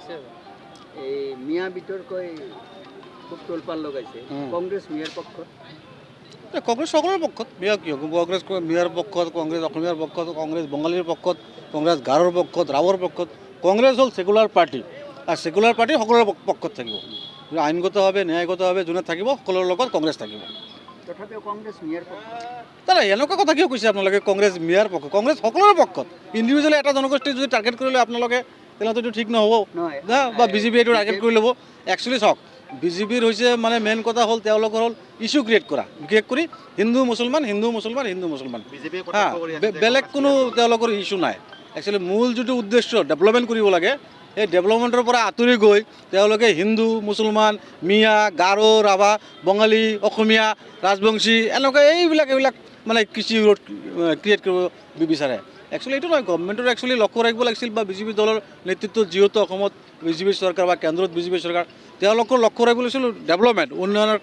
আছে। এই মিয়া বিতৰ্কই খুব তোলপাৰ লগাইছে। কংগ্ৰেছ মিয়াৰ পক্ষত? কংগ্ৰেছ সকলোৰে পক্ষত। মিয়া কিয়? কংগ্ৰেছ মিয়াৰ পক্ষত, কংগ্ৰেছ অসমীয়াৰ পক্ষত, কংগ্ৰেছ বঙালীৰ পক্ষত, কংগ্ৰেছ গাৰোৰ পক্ষত, ৰাভাৰ পক্ষত। কংগ্ৰেছ হ'ল ছেকুলাৰ পাৰ্টি আৰু ছেকুলাৰ পাৰ্টি সকলোৰে পক্ষত থাকিব। আইনগতভাৱে, ন্যায়গতভাৱে যোনে থাকিব, সকলোৰে লগত কংগ্ৰেছ থাকিব। তথাপিও কংগ্ৰেছ মিয়াৰ পক্ষত? দাদা, এনেকুৱা কথা কিয় কৈছে আপোনালোকে? কংগ্ৰেছ মিয়াৰ পক্ষ, কংগ্ৰেছ সকলোৰে পক্ষত। ইণ্ডিভিজুৱেলি এটা জনগোষ্ঠী যদি টাৰ্গেট কৰি লয় আপোনালোকে, তেনেহ'লে এইটো ঠিক নহ'ব। নহয়। না, বা বিজেপি এইটো টাৰ্গেট কৰি ল'ব। একচুৱেলি চাওক, বিজেপিৰ হৈছে মানে মেইন কথা হ'ল তেওঁলোকৰ হ'ল ইছ্যু ক্ৰিয়েট কৰা, বিশেষ কৰি হিন্দু মুছলমান, হিন্দু মুছলমান, হিন্দু মুছলমান। হা, বেলেগ কোনো তেওঁলোকৰ ইছ্যু নাই। একচুৱেলি মূল যিটো উদ্দেশ্য ডেভেলপমেণ্ট কৰিব লাগে, সেই ডেভেলপমেণ্টৰ পৰা আঁতৰি গৈ তেওঁলোকে হিন্দু মুছলমান, মিয়া, গাৰো, ৰাভা, বঙালী, অসমীয়া, ৰাজবংশী, এনেকুৱা এইবিলাক মানে কৃষি ৰোড ক্ৰিয়েট কৰিব বিচাৰে। একচুৱেলি এইটো নহয়, গভমেণ্টৰ একচুৱেলি লক্ষ্য ৰাখিব লাগিছিল বা বিজেপি দলৰ নেতৃত্বত যিহেতু অসমত বিজেপি চৰকাৰ বা কেন্দ্ৰত বিজেপি চৰকাৰ, তেওঁলোকৰ লক্ষ্য ৰাখিব লাগিছিল ডেভেলপমেণ্ট, উন্নয়নৰ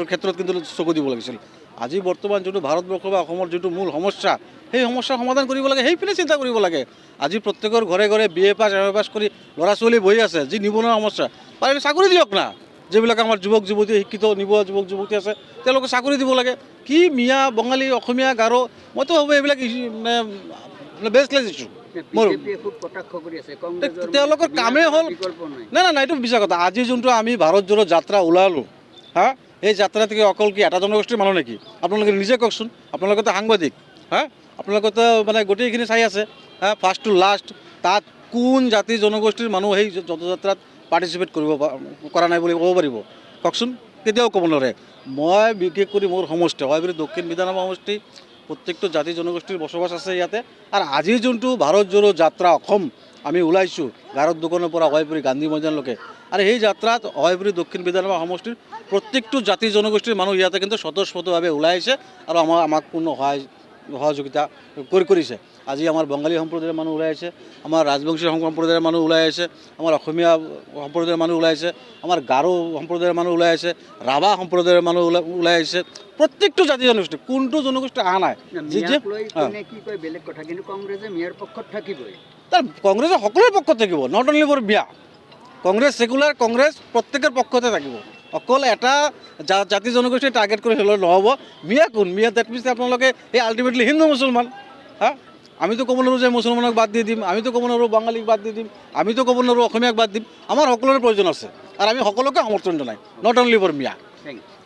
ক্ষেত্ৰত কিন্তু চকু দিব লাগিছিল। আজি বৰ্তমান যোনটো ভাৰতবৰ্ষ বা অসমৰ যিটো মূল সমস্যা, সেই সমস্যাৰ সমাধান কৰিব লাগে, সেইপিনে চিন্তা কৰিব লাগে। আজি প্ৰত্যেকৰ ঘৰে ঘৰে B A pass, M A পাছ কৰি ল'ৰা ছোৱালী বহি আছে, যি নিবনুৱা সমস্যা, পাৰিলে চাকৰি দিয়ক না। যিবিলাক আমাৰ যুৱক যুৱতী, শিক্ষিত নিবনুৱা যুৱক যুৱতী আছে, তেওঁলোকক চাকৰি দিব লাগে। কি মিয়া, বঙালী, অসমীয়া, গাৰো, মইতো ভাবোঁ এইবিলাক ইছ্যু মানে বেচলেছ ইছ্যু মোৰ। বিজেপিয়ে খুব কটাক্ষ কৰি আছে কংগ্ৰেছৰ। তেওঁলোকৰ মিয়াৰ কামেই হ'ল বিকল্প নাই। নাই নাই নাই, এইটো মিছা কথা। আজি যোনটো আমি ভাৰত জোড়ো যাত্ৰা ওলালোঁ, হা, এই যাত্ৰাত কি অকল কি এটা জনগোষ্ঠীৰ মানুহ নেকি? আপোনালোকে নিজে কওকচোন। আপোনালোকেতো সাংবাদিক, হা, আপোনালোকেতো মানে গোটেইখিনি চাই আছে, হা, ফাৰ্ষ্ট টু লাষ্ট তাত কোন জাতি জনগোষ্ঠীৰ মানুহ সেই জনযাত্ৰাত পাৰ্টিচিপেট কৰিব কৰা নাই বুলি ক'ব পাৰিব? কওকচোন, কেতিয়াও ক'ব নোৱাৰে। মই বিশেষ কৰি মোৰ সমষ্টি হয় দক্ষিণ বিধানসভা সমষ্টি, প্ৰত্যেকটো জাতি জনগোষ্ঠীৰ বসবাস আছে ইয়াতে। আৰু আজি যোনটো ভাৰত জোড়ো যাত্ৰা অসম আমি ওলাইছোঁ গাৰৰ দোকানৰ পৰা হয়পুৰি গান্ধী ময়দানলৈকে, আৰু সেই যাত্ৰাত হয়পুৰি দক্ষিণ বিধানসভা সমষ্টিৰ প্ৰত্যেকটো জাতি জনগোষ্ঠীৰ মানুহ ইয়াতে কিন্তু স্বতঃস্ফূৰ্তভাৱে ওলাই আহিছে আৰু আমাক পূৰ্ণ সহযোগিতা কৰিছে। আজি আমাৰ বঙালী সম্প্ৰদায়ৰ মানুহ ওলাই আহিছে, আমাৰ ৰাজবংশী সম্প্ৰদায়ৰ মানুহ ওলাই আহিছে, আমাৰ অসমীয়া সম্প্ৰদায়ৰ মানুহ ওলাই আহিছে, আমাৰ গাৰো সম্প্ৰদায়ৰ মানুহ ওলাই আহিছে, ৰাভা সম্প্ৰদায়ৰ মানুহ ওলাই আহিছে। প্ৰত্যেকটো জাতি জনগোষ্ঠী, কোনটো জনগোষ্ঠী অহা নাই? যি যে মিয়াক লৈ কোনে কি কয় বেলেগ কথা, কিন্তু কংগ্ৰেছে মিয়াৰ পক্ষত থাকিবই। তাৰ কংগ্ৰেছে সকলোৰে পক্ষত থাকিব, not only for Miya. Congress secular, Congress প্ৰত্যেকৰ পক্ষতে থাকিব। অকল এটা জাতি জনগোষ্ঠী টাৰ্গেট কৰি হ'লে নহ'ব। মিয়া কোন? মিয়া that means আপোনালোকে এই আল্টিমেটলি হিন্দু মুছলমান। হা, আমিতো ক'ব নোৱাৰোঁ যে মুছলমানক বাদ দি দিম, আমিতো ক'ব নোৱাৰোঁ বাঙালীক বাদ দি দিম, আমিতো ক'ব নোৱাৰোঁ অসমীয়াক বাদ দিম। আমাৰ সকলোৰে প্ৰয়োজন আছে আৰু আমি সকলোকে সমৰ্থন জনাই, not only for Miya. Thank you.